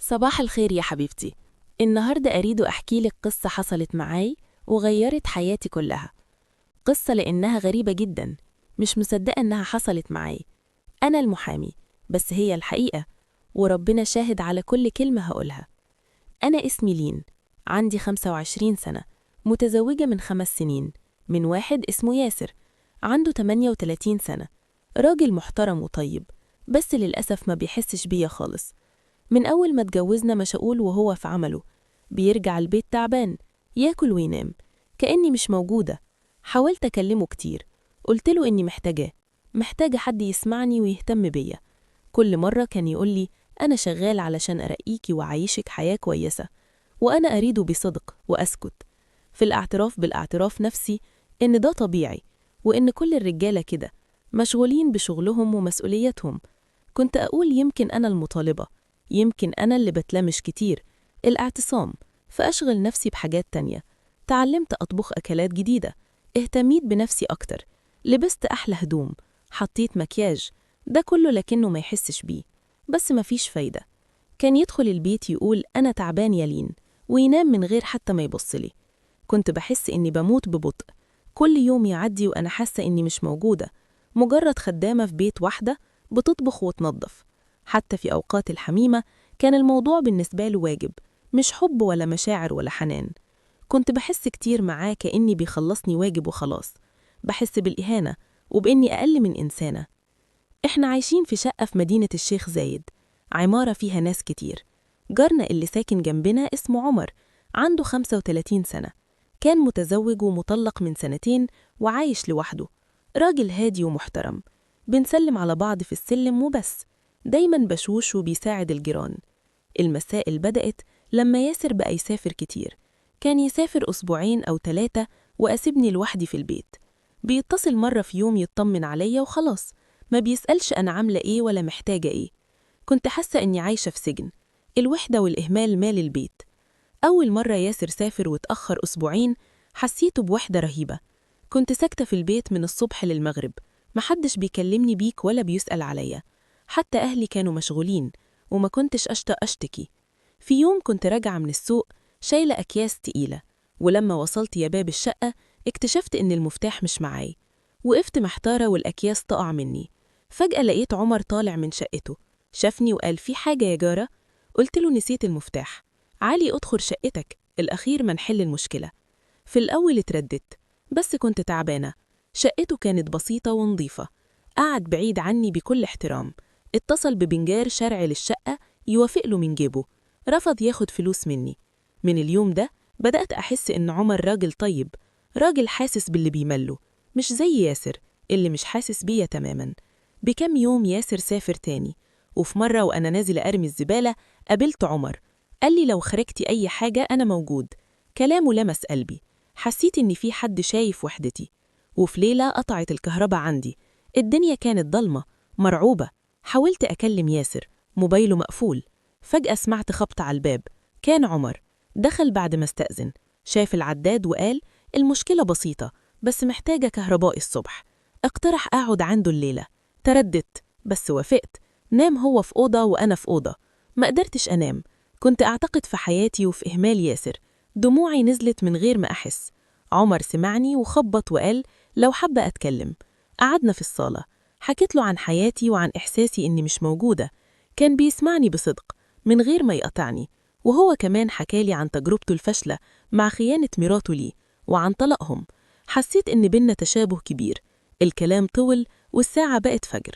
صباح الخير يا حبيبتي. النهاردة أريد أحكي لك قصة حصلت معاي وغيرت حياتي كلها. قصة لأنها غريبة جدا، مش مصدقة إنها حصلت معاي. أنا المحامي، بس هي الحقيقة، وربنا شاهد على كل كلمة هقولها. أنا اسمي لين، عندي 25 سنة، متزوجة من 5 سنين من واحد اسمه ياسر، عنده 38 سنة، راجل محترم وطيب، بس للأسف ما بيحسش بيا خالص. من أول ما اتجوزنا مشغول وهو في عمله، بيرجع البيت تعبان، ياكل وينام كأني مش موجودة. حاولت أكلمه كتير، قلت له إني محتاجاه، محتاجة حد يسمعني ويهتم بيا. كل مرة كان يقولي أنا شغال علشان أرقيكي وأعيشك حياة كويسة، وأنا أريده بصدق وأسكت. في الاعتراف بالاعتراف نفسي إن ده طبيعي، وإن كل الرجالة كده مشغولين بشغلهم ومسؤولياتهم. كنت أقول يمكن أنا المطالبة، يمكن أنا اللي بتلمش كتير الاعتصام، فأشغل نفسي بحاجات تانية. تعلمت أطبخ أكلات جديدة، اهتميت بنفسي أكتر، لبست أحلى هدوم، حطيت مكياج، ده كله لكنه ما يحسش بيه. بس مفيش فايدة. كان يدخل البيت يقول أنا تعبان يا لين، وينام من غير حتى ما يبصلي. كنت بحس إني بموت ببطء، كل يوم يعدي وأنا حاسة إني مش موجودة، مجرد خدامة في بيت واحدة بتطبخ وتنظف. حتى في أوقات الحميمة كان الموضوع بالنسبة له واجب، مش حب ولا مشاعر ولا حنان. كنت بحس كتير معاه كأني بيخلصني واجب وخلاص، بحس بالإهانة وبإني أقل من إنسانة. إحنا عايشين في شقة في مدينة الشيخ زايد، عمارة فيها ناس كتير. جارنا اللي ساكن جنبنا اسمه عمر، عنده 35 سنة، كان متزوج ومطلق من سنتين وعايش لوحده، راجل هادي ومحترم، بنسلم على بعض في السلم وبس، دايما بشوش وبيساعد الجيران. المسائل بدأت لما ياسر بقى يسافر كتير، كان يسافر أسبوعين أو 3 وأسيبني لوحدي في البيت. بيتصل مرة في يوم يطمن عليا وخلاص، ما بيسألش أنا عاملة إيه ولا محتاجة إيه. كنت حاسة إني عايشة في سجن، الوحدة والإهمال مال البيت. أول مرة ياسر سافر واتأخر أسبوعين حسيته بوحدة رهيبة. كنت ساكتة في البيت من الصبح للمغرب، محدش بيكلمني بيك ولا بيسأل عليا، حتى أهلي كانوا مشغولين وما كنتش أشتكي. في يوم كنت راجعة من السوق شايلة أكياس تقيلة، ولما وصلت يا باب الشقة اكتشفت إن المفتاح مش معاي. وقفت محتارة والأكياس تقع مني. فجأة لقيت عمر طالع من شقته، شافني وقال في حاجة يا جارة؟ قلت له نسيت المفتاح. علي ادخل شقتك، الأخير ما نحل المشكلة. في الأول اترددت، بس كنت تعبانة. شقته كانت بسيطة ونظيفة. قعد بعيد عني بكل احترام، اتصل ببنجار شرعي للشقة يوافق له من جيبه، رفض ياخد فلوس مني. من اليوم ده بدأت أحس إن عمر راجل طيب، راجل حاسس باللي بيمله، مش زي ياسر اللي مش حاسس بيا تماما. بكم يوم ياسر سافر تاني، وفي مرة وأنا نازلة أرمي الزبالة قابلت عمر، قال لي لو خرجتي أي حاجة أنا موجود. كلامه لمس قلبي، حسيت إن في حد شايف وحدتي. وفي ليلة قطعت الكهرباء عندي، الدنيا كانت ضلمة مرعوبة. حاولت أكلم ياسر، موبايله مقفول. فجأة سمعت خبط على الباب، كان عمر. دخل بعد ما استأذن، شاف العداد وقال المشكلة بسيطة بس محتاجة كهربائي الصبح. اقترح أقعد عنده الليلة. ترددت بس وافقت. نام هو في أوضة وأنا في أوضة. ما قدرتش أنام، كنت أعتقد في حياتي وفي إهمال ياسر. دموعي نزلت من غير ما أحس. عمر سمعني وخبط وقال لو حابة أتكلم. قعدنا في الصالة، حكيت له عن حياتي وعن إحساسي إني مش موجودة. كان بيسمعني بصدق من غير ما يقطعني، وهو كمان حكالي عن تجربته الفاشلة مع خيانة مراته ليه وعن طلاقهم. حسيت إن بينا تشابه كبير. الكلام طول والساعة بقت فجر.